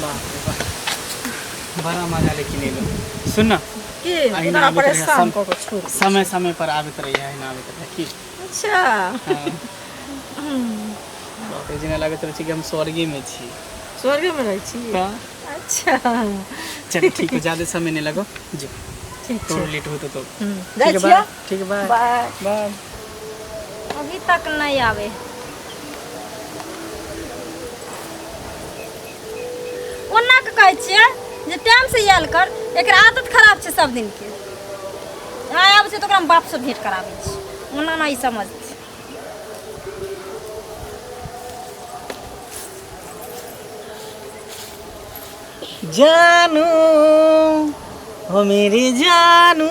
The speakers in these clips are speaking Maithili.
बाप रे बाप, बड़ा मजा लेकिन एलो। सुन ना। की? अहिना पूरा आबैत रहियै, परेशान कऽ के छोड़। समय समय पर आबैत रहियै, अहिना आबैत रहियै की। अच्छा। हाँ। बाप रे, जेना लागैत रहै छै कि हम स्वर्गेमे छी। स्वर्गेमे रहै छी? हाँ। अच्छा। चल ठीक है, ज्यादा समय नहीं लगो जो। ठीक तोरो छै। लेट होतो तो। जाइ ठीक है, छियै। बाय। ठीक है, बाय। बाय। बाय। अभी तक नहीं आवे। ओना के कहै छियै जे टाइम से आयल कर, एकर आदत खराब छै सब दिन के। आइ आबै छै तऽ ओकरा हम बापसँ भेंट कराबै छी। ओना नहि समझतै। जानू हो मेरे जानू,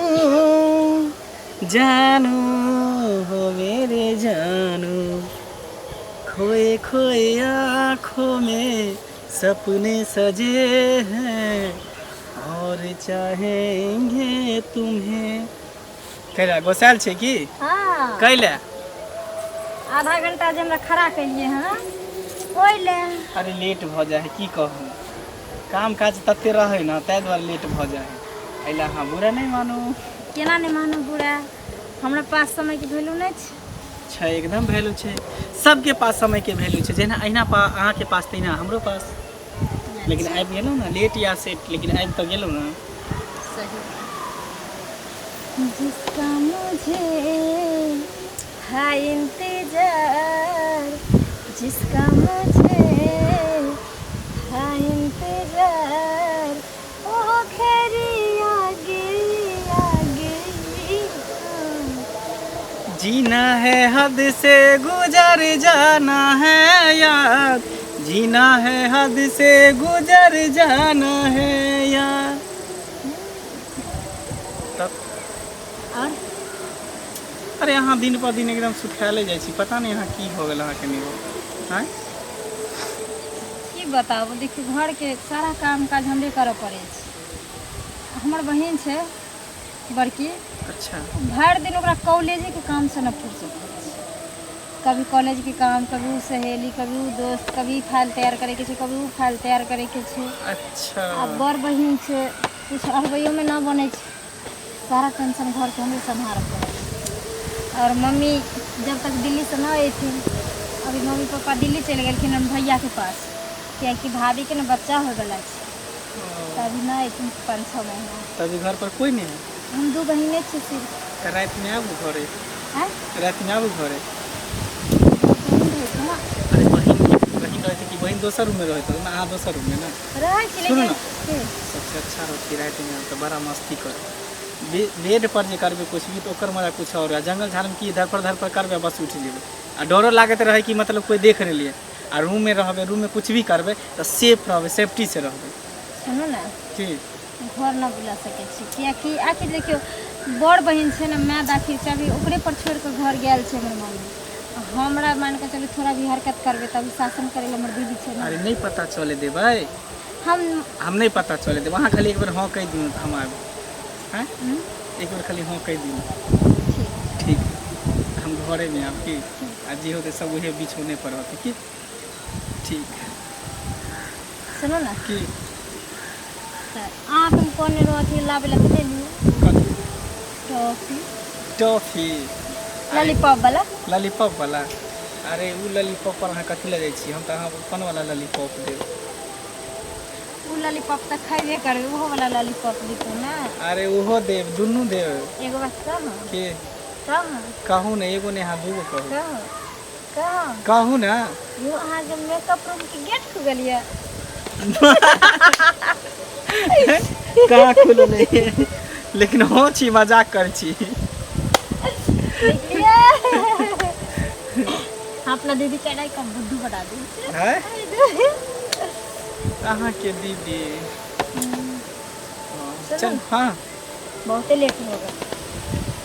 जानू हो मेरे जानू, खोए खोए आँखों में सपने सजे हैं और चाहेंगे तुम्हें। कैला गोसायल छै की? हाँ। कैला? आधा घंटा जे हमरा खड़ा केलिए हँ ओहि ले। अरे लेट भऽ जाइ है, की कहू, काम काज तते रहै ने, ताहि दुआरे लेट भऽ जाइ है। एहि अहाँ बुरा नहि मानू। केना नहि मानू बुरा? हमरा पास समयके वैल्यू नहि छै? छै, एकदम वैल्यू छै। सबके पास समयके वैल्यू छै। जेना अहिना पा अहाँके पास, तहिना हमरो पास। लेकिन आबि गेलहुँ ने, लेट या सेट, लेकिन आबि तऽ गेलहुँ ने। सही। जिसका मुझे है इंतजार, जिसका मुझे है इंतजार, ओ खेरी आगे आगे। जीना है हद से गुजर जाना है यार, जीना है हद से गुजर जाना है यार। तब और अरे अहाँ दिन पर दिन एकदम सुखायले जाइ छी। पता नहि अहाँ की भऽ गेल अहाँके निहो आँय। की बताबू, देखियौ, घरके सारा काम काज हमरे करऽ पड़ै छै। हमर बहिन छै बड़की। भरि दिन ओकरा कॉलेजेके कामसँ न फुर्सत होइ छै। कभी कॉलेजके काम, कभी उ सहेली, कभी उ दोस्त, कभी ई फाइल तैयार करैके छै, कभी उ फाइल तैयार करैके छै। आ बड़ बहिन छै, किछु अरबैयोमे न बनै छै। सारा टेंशन घरके हमरे सम्हारऽ पड़ै छै। आओर मम्मी जब तक दिल्लीसँ न अयथिन, अभी मम्मी पप्पा दिल्ली चलि गेलखिन हन भैयाके पास, किएकि भाभीके ने बच्चा होइवला छै, तऽ अभी नहि अयथिन 5-6 महीना। तभी घर पर कोई नहीं है? हम दू बहिने छी सिर्फ। तऽ रातिमे आबू घरे। आँय? रातिमे आबू घरे। बहिन रहै छै ने। अरे बहिन, बहिन रहै कि बहिन दोसर रूममे रहैत होत ने, अहाँ दोसर रूममे ने। रहै छी। सुनू लेकिन ने। की? सबसे अच्छा रहत कि रातिमे आब तऽ बड़ा मस्ती कर। बेड पर जे करबै कुछ भी तऽ ओकर मजा कुछ और है। जंगल झाड़मे की धरफड़ धरफड़ करबै, बस उठि जेबै आ डरो लागैत रहै कि मतलब कोइ देख रहलियै। आ रूममे रहबै, रूममे कुछ भी करबै तऽ सेफ रहबै, सेफ्टीसँ रहबै। सुनू ने। की? घर न बुला सकै छी, किएकि आखिर देखियौ, बड़ बहिन छै ने, माय आखिर चाभी ओकरे पर छोड़ि कऽ घर गेल छै हमर मम्मी। आ हमरा मानि कऽ चलू थोड़ा भी हरकत करबै तभी शासन करै लए हमर दीदी छै ने। अरे नहि पता चले देबै। हम हम नहि पता चले देबै। अहाँ खाली एक बेर हँ कहि दियौ तऽ हम आबि। आँय? एक बेर खाली हँ कहि दियौ। ठीक। ठीक, हम घरेमे आब की आ जे होतै सब उहे बिछौने पर होतै की। ठीक। सुनू ने। की? तऽ अहाँके हम कहने रहौं अथी लाबै लए, तऽ लेलियै? कथी? टॉफी। टॉफी? लॉलीपॉप वाला। लॉलीपॉप वाला? अरे ओ लॉलीपॉप पर अहाँ कथी लए जाइ छी? हम तऽ अहाँ अपन वाला लॉलीपॉप देब। ओ लॉलीपॉप तऽ खयबे करबै, ओहो वाला लॉलीपॉप दितौ ने। अरे ओहो देब, दुनू देब। एगो बात कहू? के? कहू। कहू ने, एगो ने, अहाँ दूगो कहू। कहू, कहू। कहू ने। यौ, अहाँके मेकअप रूम के गेट खुगल यऽ? कहाँ खुलल है? लेकिन हो छी, मजाक कर छी। देखलियै, अपना दीदी के एनाहि कऽ बुद्धू बना दै छै। है अहाँके दीदी। चल, हाँ। बहुते लेट हो गेल।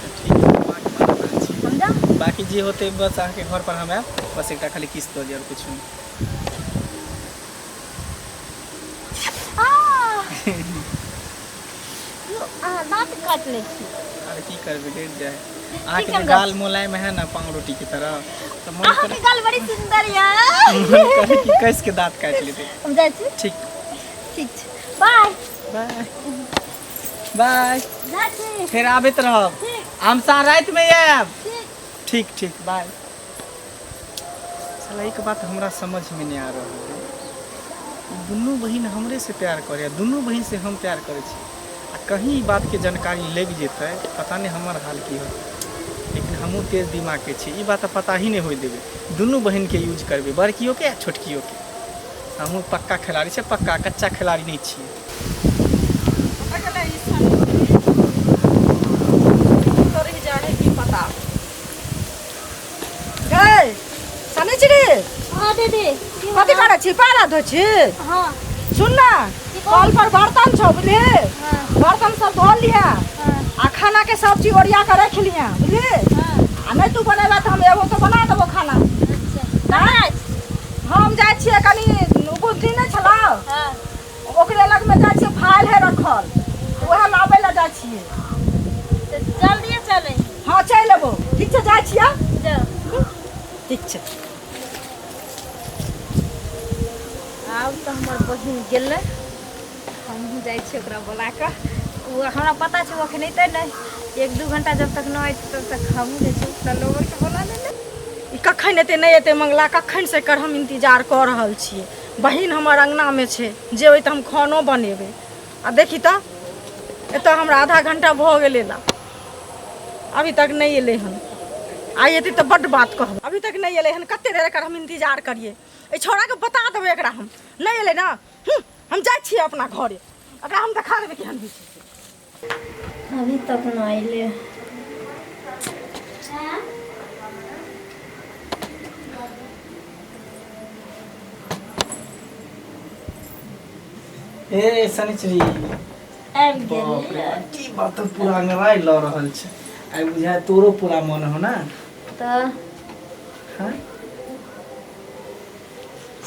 तऽ ठीक है, हम अहाँके मना करै छी। हम जाउ? बाकी जे होतै, बस अहाँके घर पर हम आयब, बस एकटा खाली किस्त दऽ दिअ, आओर किछु नहि। आ! यौ, अहाँ दाँत काटि लै छी। अरे की करबै, डरि जाइ अहाँके। ठीक जे हम जाइ। गाल मोलायम है ने, पाव रोटी के तरह, तऽ मन अहाँके करे गाल बड़ी सुंदर यऽ। मन करे कि कसि के दाँत काटि लेतै। हम जाइ छी। ठीक। ठीक छै बाय। बाय बाय। जाइ छी। फेर आबैत रहब। ठीक। हम साँ रातिमे आयब। ठीक। ठीक ठीक, बाय। साला एक बात हमरा समझमे नहि आ रहल है, दुनू बहिन हमरे से प्यार करे, दुनू बहिन से हम प्यार करै छी, आ कहीं ई बातके जानकारी लागि जेतै पता नहि हमर हाल की होतै। लेकिन हमहूँ तेज दिमागके छी, ई बात पता ही नहि होइ देबै। दुनू बहिनके यूज करबै, बड़कियोके आ छोटकियोके। हमहूँ पक्का खिलाड़ी छै, पक्का, कच्चा खिलाड़ी नहि छियै। पता गै शनिचरी। हाँ दीदी। कथी करै छी? पारा धोइ छी? हाँ। सुन ना, कल पर बर्तन छौ, बुझली? हाँ। बर्तन सब धो लिहा। हाँ। आ खाना के सब चीज ओरिया के रख लिहा, बुझली? हाँ। आ नहि तू बनेबा तऽ हम एबो तऽ बना देबो खाना। अच्छा। हम जाइ छियै कनि, बुद्धि नहि छलौ? हाँ। ओकरे लगमे जाइ छियै, फाइल है रखल, वएह लाबै लए जाइ छियै। तऽ जल्दिए चलै। हाँ, चलि एबो। ठीक छै, जाइ छियै। जाओ। ठीक छै। आब तऽ हमर बहिन गेलै, हमहूँ जाइ छियै ओकरा बोला कऽ। ओ हमरा पता छै, ओ एखन अयतै नहि, 1-2 घंटा जब तक नहि अयतै तब तक हमहूँ जाइ छियै ओकरा लोगरके बोला लेले। ई कखन एतै नहि एतै मंगला, कखन से एकर हम इंतजार कऽ रहल छियै। बहिन हमर अङ्गनामे छै, जेबै तऽ हम खानो बनेबै। आ देखी तऽ एतऽ हमरा आधा घंटा भऽ गेलै ला, अभी तक नहि एलै हन। आइ एतै तऽ बड्ड बात कहब। अभी तक नहि एलै हन, कते देर एकर हम इंतजार करियै। एहि छौड़ाके बता देबै एकरा हम। नहि एलै ने, हम जाइ छियै अपना घरे, एकरा हम देखा देबै केहन होइ छै। अभी तक नहि अयलै। ए शनिचरी। आबि बाप रे गेलियै। बाप, की बात, पूरा अंगड़ाइ लऽ रहल छै। आइ बुझाय तोरो पूरा मन हो ना? तऽ। हाँ,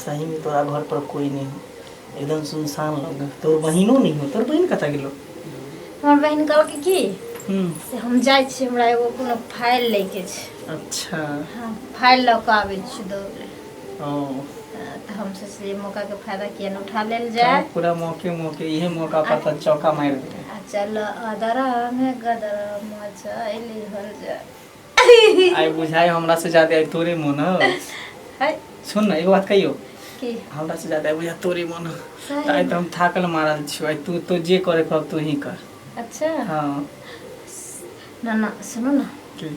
सही में तोरा घर पर कोई नहीं हो, एकदम सुनसान लग। तोर बहिनो नहीं हो? तोर बहिन कतऽ गेलो? हमर बहिन कहलकै की हम्म से हम जाइ छी, हमरा एगो कोनो फाइल लैके छै। अच्छा। हाँ, फाइल लऽ कऽ आबै छी दौड़े। ओ। तऽ हम सोचलियै मौकाके फायदा किया नहि उठा लेल जाय। तो पूरा मौके मौके, इहे मौका पर तऽ चौका मारि देबै। आ चल अदरा में गदरा मचैली हल जाय। आइ बुझाय हमरा से ज्यादा आइ तोरे मन हो। है। सुन ना, एगो बात कहियो? की? हमरा से ज्यादा बुझा तोरे मन हो। सही। तऽ आइ तऽ हम थाकल मारल छियो, आइ तू तो जे करे कहब तू ही कर। अच्छा। हाँ। ना ना, सुनू ना। की?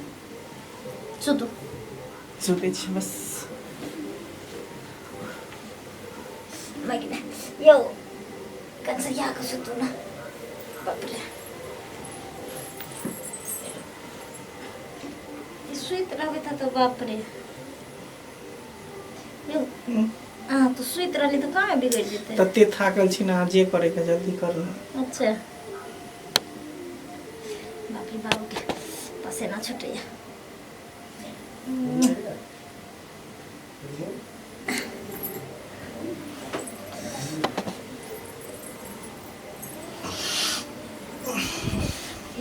सुतू। सुतै छी बस। माइक यौ, कंसरिया के सुतू ना। बाप रे, ई सुति रहबै तऽ बाप रे यौ। अहाँ तऽ सुति रहली तऽ कहाँ बिगड़ि जेतै? तते थाकल छी ना, जे करे के जल्दी कर ना। अच्छा। बाप रे, बाबूके पसेना छुटैया।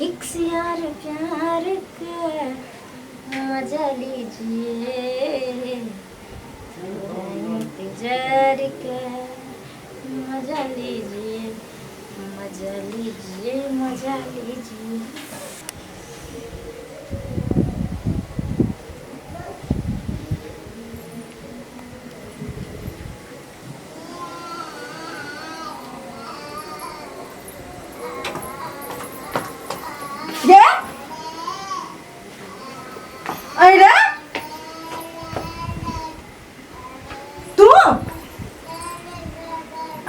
एक यार प्यार का मजा लीजिए, थोड़ा इंतजार का मजा लीजिए, मजा लीजिए, मजा लीजिए। ये अरे तू,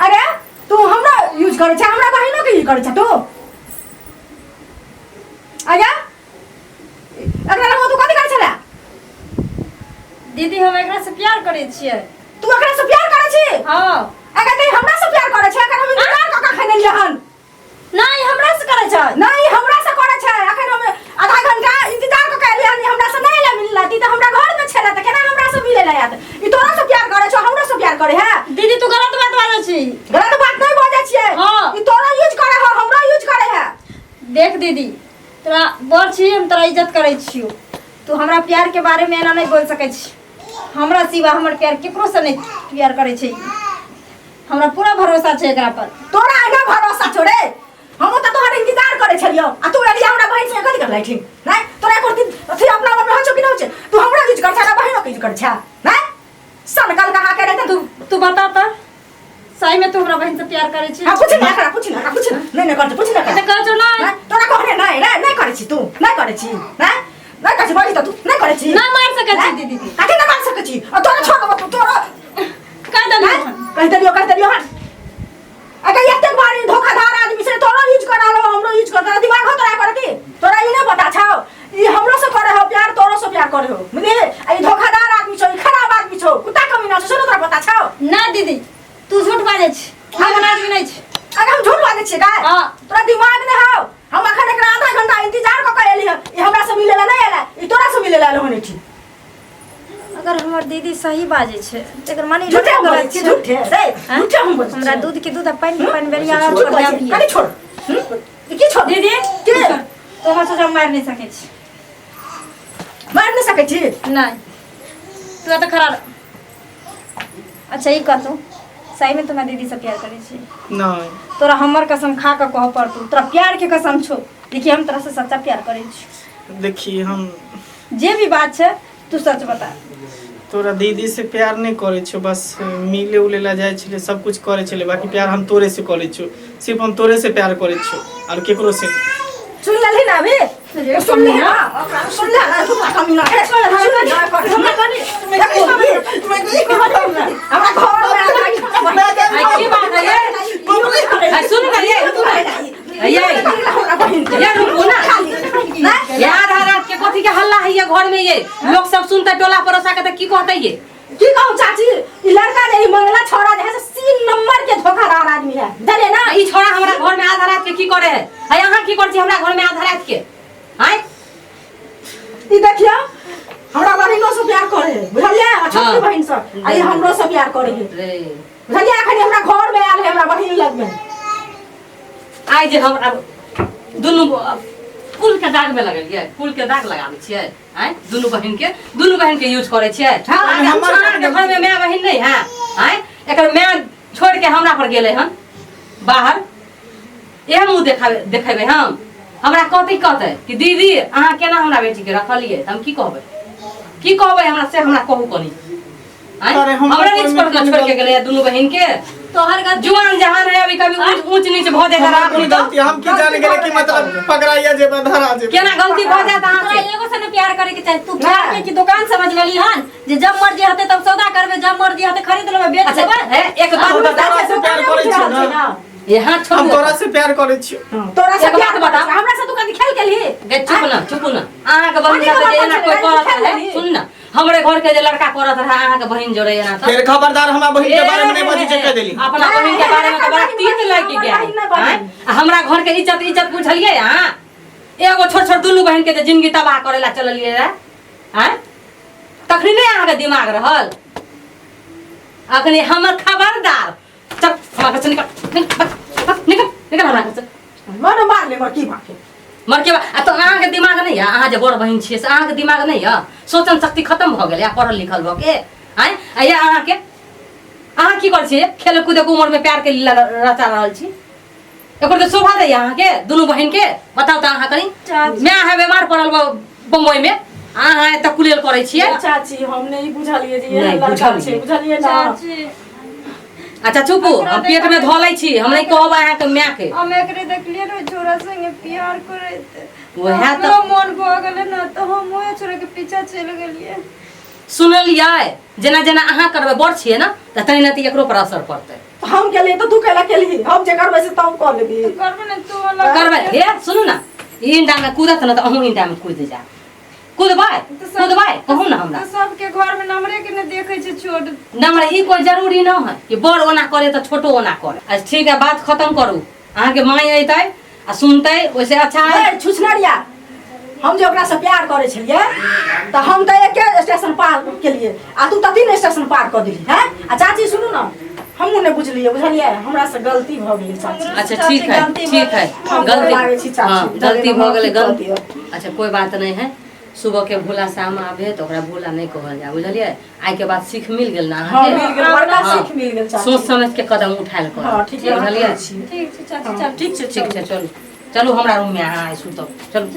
अरे तू हमरा यूज करै छै, हमरा बहिनो के यूज करै छै तू? आया एकरा लग तू कथी करै छला? दीदी, हम एकरा से प्यार करै छियै। तू एकरा से प्यार करै छी? हाँ। अगर नहीं हमरा से प्यार करै छै, अगर हम इंतजार कऽ के खैने हन। नहीं, हमरा से करै छै। नहीं, हमरा से करै छै। अखन हम आधा घंटा इंतजार कऽ के एलियै हन, हमरा से नहीं ले मिलला। ती तऽ हमरा घर में छला तऽ केना हमरा से मिले ला आयत? ई तोरा से प्यार करै छौ, हमरा से प्यार करे है? दीदी, तू गलत बात बाजै छी। गलत बात नहीं बाजै छियै। हाँ। ई तोरा यूज करे है, हमरा यूज करे है। देख दीदी, तोरा बड़ छी, हम तोरा इज्जत करै छियौ। तू हमरा प्यार के बारे में एना नहीं बोल सकै छी। हमरा सिवा हमर प्यार केकरो से नहीं प्यार करै छै। हमरा पूरा भरोसा छै एकरा पर। तोरा एना भरोसा छौ रे? हम तऽ तोहर इंतजार करै छलियौ आ तू एलियै हमरा बहिन से कथी करलै ठीक नहि? तोरा एको दिन अथी अपना मन रहै छौ कि नहि होइ छै? तू हमरा यूज कर छा, बहिनो के यूज कर छा नहि? सनकल कहाँ के रहते तू तू बता तऽ सही में तू हमरा बहिन से प्यार करै छी? हां, पूछ ना एकरा, पूछ ना, पूछ ना। नहीं नहीं करते, पूछ ना। तऽ कहै छौ नहि। तोरा कहने नहीं नहीं नहीं करै छी, तू नहीं करै छी, नहीं नहीं करै छी, बहिन तऽ तू नहीं करै छी। ना मार सकै छी दीदी। कथी ना मार सकै छी? आ तोरा छोड़ देबौ, तोरा कह देलियौ। कहि देलियौ, कहि देलियौ हन। अगर एतेक बारी धोखाधार आदमी से तोरो यूज कर रहलो, हमरो यूज कर रहलो, दिमाग हो तोरा करती? तोरा ई नहीं पता छौ ई हमरो से करे हो प्यार, तोरो से प्यार करे हो, बुझली? आ ई धोखाधार आदमी छौ, ई खराब आदमी छौ, कुत्ता कमीना छौ, से तोरा पता छौ? ना दीदी, तू झूठ बाजै छी, हम आदमी नहीं छी। अगर हम झूठ बाजै छियै गाय? हां। तोरा दिमाग नहीं हौ? हम अखन एकरा आधा घंटा इंतजार क के एली हन, ई हमरा से मिले ला नहीं एला, ई तोरा से मिले ला एलो हन। ठीक। अगर हमर दीदी सही बाजै छै तऽ एकर माने झूठे हम गलत बोलै छियै, छै। झूठे रे, झूठे हम बोलै हमरा छियै। दूध के दूध आ पानि के पानि बेरिया झूठ छोड़ बोलै देब। छियै, कनी छोड़। ई की छोड़? दीदी, के? तो हम सोचा मारि नहि सकै छी। मारि नहि सकै छी? नहि, तू एतऽ खड़ा रह। अच्छा ई कहतू, सही में तू हमरा दीदी से प्यार करै छी? नहीं। तोरा हमर कसम खा कऽ कहऽ पड़तौ, तोरा प्यार के कसम छौ। देखिए, हम तोरा से सच्चा प्यार करै छी। देखिए हम जे भी बात छै तू सच बता। तोरा दीदी से प्यार नहीं करे छो, बस मिले उले ला जाए छले, सब कुछ करे छले, बाकी प्यार हम तोरे से करे छो, सिर्फ हम तोरे से प्यार करे छो और केकरो से नहीं। सुन लेलही ना अभी? सुन ले ना, सुन ले ना, तू कमीना के। सुन ले ना, हमरा कनी हमरा घर में आ, की बात है ये? आ, सुन ना ये, ये ये रुकू ना ये आधा रात के कथी के हल्ला है ये घर में? ये लोग सब सुनते टोला पड़ोसा के त की कहते ये? की कहूँ चाची, ई लड़का जे ई मंगला छोरा जे है से 3 नंबर के धोखादार आदमी है, जाने ना? ई छोरा हमरा घर में आधा रात के की करे है? आ अहाँ की करै छी हमरा घर में आधा रात के? आय ई देखियो, हमरा बहिनो से प्यार करे है, बुझलियै? आ छोटकी हाँ। बहिन से, आ ई हमरो से प्यार करे है, रे। बुझलियै? अखन हमरा घर में आयल है हमरा बहिन लग में। आइ जे हम आब दुनू कुल के दाग में लगलियै, कुल के दाग लगाबै छियै। आँय दुनू बहिन के, दुनू बहिन के यूज करै छियै। हाँ, अहाँके अहाँके घर में माय बहिन नहीं है? आँय एकर माय छोड़ के हमरा पर गेलै हन बाहर, इएह मुँह देखाबे देखेबै हम? हमरा कहतै कहतै कि दीदी अहाँ केना हमरा बेटी के रखलियै? तऽ हम की कहबै, की कहबै हमरा से? हमरा कहू कनी। आँय? अरे हमरा हमरा कोइ नीच पर कोइ छोड़ के गेलै दुनू बहिन के। तोहर गलती। जुआन जहान है, अभी कभी ऊंच ऊंच नीच भऽ जाए हमरा कोन गलती? हम की जाने गेले कि मतलब पकड़ाइया जेबे, धरा जेबे। केना गलती भऽ जायत अहाँ तोरा से? एगो से ने प्यार करे के चाही। तू प्यार के की दुकान समझ लेली हन जे जब मर्जी हते तब सौदा करबे, जब मर्जी हते खरीद लेबे, बेच अच्छा लेबे? हे, एक बात हम बता, तोरा से प्यार करै छियौ ना, यहाँ हम छोड़ू। तोरा से प्यार करै छियौ। तोरा से एक बात प्यार बता। हमरा से तू कभी खेल गेलही? गे चुप ना, चुप ना। अहाँके बहिन कथी के साथे जे बात एना छै? कोई करत खेल रहे, लेली। सुन ना, हमरे घर के जे लड़का करत रहे अहाँके बहिन जोड़े एना तऽ फिर खबरदार हमरा बहिन के बारे में नहीं बजै छै, कह देली। अपना बहिन के बारे में तऽ बड़ा तीत लागि हमर गेल। बहिन नहि बहिन। आँय? आ हमरा घर के इज्जत इज्जत बुझलियै अहाँ? एगो छोट छोट दुनू बहिन के जे जिंदगी तबाह करे ला चललियै रहे, आँय? तखनी नहि अहाँके दिमाग रहल? अखनी हमर खबरदार, चल हमरा घर से निकल, निकल निकल निकल हमरा घर से। मन मार ले, मर की बात है? मर के आ तऽ अहाँके दिमाग नहि यऽ? अहाँ जे बड़ बहिन छियै से अहाँके दिमाग नहि यऽ? सोचन शक्ति खत्म भऽ गेलै पढ़ल लिखल भऽ के? आँय, आ या अहाँके अहाँ की करै छियै? खेल कूदे के उम्र में प्यार के लीला रचा रहल छी। एकर तऽ शोभा दैया अहाँके दुनू बहिन के? बताउ तऽ अहाँ कनी, माय है बीमार पड़ल बम्बई में, अहाँ एतऽ कुलेल करै छियै। चाची, हम नहीं बुझलियै जे नहि एहन लड़का बुझलियै। छै, बुझलियै ना? चाची। अच्छा चुपू, हम पेट में धऽ लै छी, हम नहि कहब अहाँके माय के। हम एकरे देखलियै ने छोरा संगे प्यार करैत, वएह तऽ- हमरो मन भऽ गेलै ने, तऽ हम ओहे छोरा के पीछा चलि गेलियै। सुनलियै? जेना जेना अहाँ करबै, बड़ छियै ने, तऽ तहिना तऽ एकरो पर असर पड़तै। हम केलियै तऽ तू कैला केलही? हम जे करबै से तब कऽ लेबही। करबै ने तू वाला। करबै। हे सुनू ने, ई इंडा में कूदत ने तऽ अहूँ इंडा में कूद जायब। कूदबै, कूदबै, कहू ने हमरा। तऽ सबके घर में नमरे के ने देखै छै छोट। नम्बर ई कोई जरूरी न है कि बड़ ओना करे तऽ छोटो ओना करे। अच्छा ठीक है, बात खत्म करू। अहाँके माय अयतै आ सुनतै, ओहिसे अच्छा है। ए, छुछनरिया, हम जे ओकरा से प्यार करै छलियै तऽ हम तऽ एके स्टेशन पार केलियै आ तू तऽ 3 स्टेशन पार कऽ देली। हैं? आ चाची सुनू ने, हमहूँ नहि बुझलियै, बुझलियै? हमरा से गलती भऽ गेलै चाची। अच्छा ठीक है, गलती ठीक है, हम गलती लागै छी चाची, हाँ, गलती भऽ गेलै, की गलती कऽ दिअ। अच्छा कोई बात नहीं है। सुबह के भोला शाम आबे तऽ ओकरा भोला नहि कहल जाय, बुझलियै? आइ के बाद सीख मिल गेल ना हँ, अहाँके? मिल गेल, बड़का हँ। सीख मिल गेल चाची। सोच समझ के कदम उठायल कर, हँ, ठीक है, बुझलियै? छी। ठीक छै चाची, हँ, चल। ठीक छै। ठीक छै, चलू चलू, हमरा रूम में अहाँ आइ सुतब, चलू।